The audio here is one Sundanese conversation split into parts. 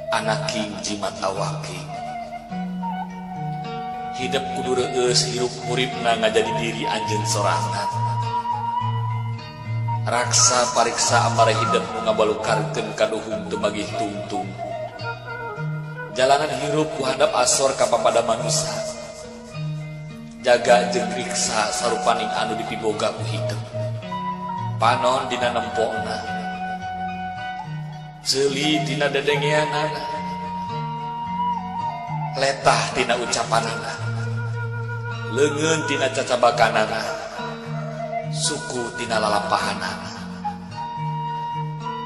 Anaking jimat awaking. Hidup kudu reueus hirup huripna ngajadi diri anjeun sorangan. Raksa pariksa amara hidup nu ngabalukarkeun kaduhung teu magih tungtung. Jalanan hirup ku handap asor ka papada manusa. Jaga jeung riksa sarupaning anu dipiboga ku hidup. Panon dina nempona. Ceuli dina dedengeanana. Letah dina ucapanana. Leungeun tina cacabakanana. Suku tina lalampahanana.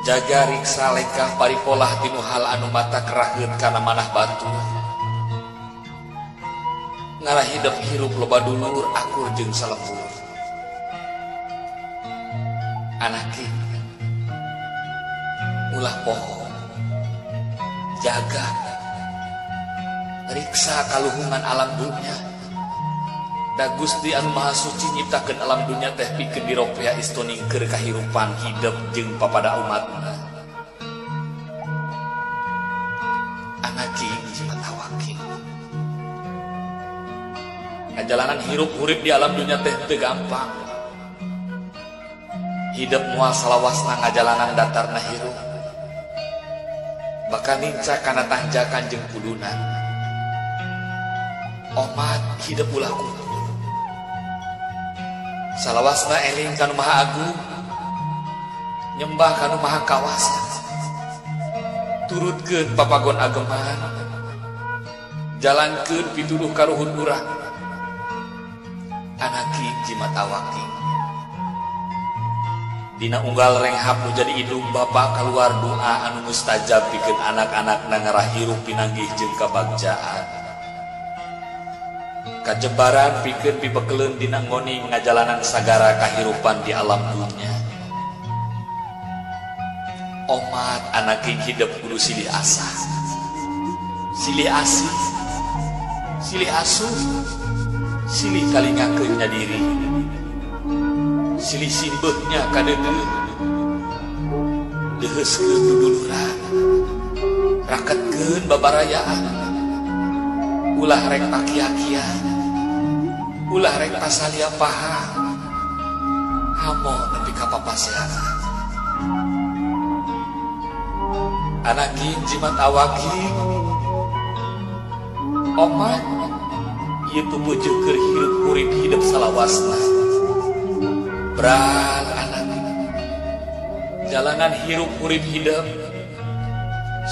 Jaga riksa lengkah paripolah tinu hal anu mata keraheut kana manah batu. Ngarah hidep hirup loba dulur akur jeung salembur. Anaki ulah poho. Jaga riksa kaluhungan alam dunya. Da Gusti anu Maha Suci nyiptakeun alam dunya teh pikeun diropea istoning keur kahirupan hidep jeung papada umatna. Anaki jimat awaki. Ngajalanan hirup hurip di alam dunya teh teu gampang. Hidep moal salawasna ngajalanan datarna hirup. Bakal nincak kana tanjakan jeung kudunan. Omat hidep ulah kudu. Salawasna eling kanu Maha Agung, nyembah kanu Maha Kawasa, turutkeun papagon ageman, jalankeun pituduh karuhun urang. Anaki jimat awaki. Dina unggal renghap nu jadi indung bapa kaluar doa anu mustajab pikeun anak-anakna ngarah hirup pinanggih jeung kabagjaan. Kajebaran pikeun pibekeleun dina ngoning ngajalanan sagara kahirupan di alam dunya. Omat anaki hidep kudu silih asah, silih asih, silih asuh, silih kalingakeun nya diri, silih simbeuhnya kadeudeuh, leuheuskeun duduluran, raketkeun babarayaan, ulah rek pakia-kia, ulah rek pasalia paha, hamo nepi ka papaseana. Anaki jimat awaki, omat ieu tubuh keur hirup urip hidup salawasna. Beral anaki, jalanan hirup urip hidup,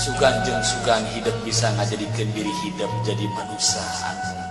sugan jeung sugan hidup bisa ngajadikeun diri hidup jadi manusia anu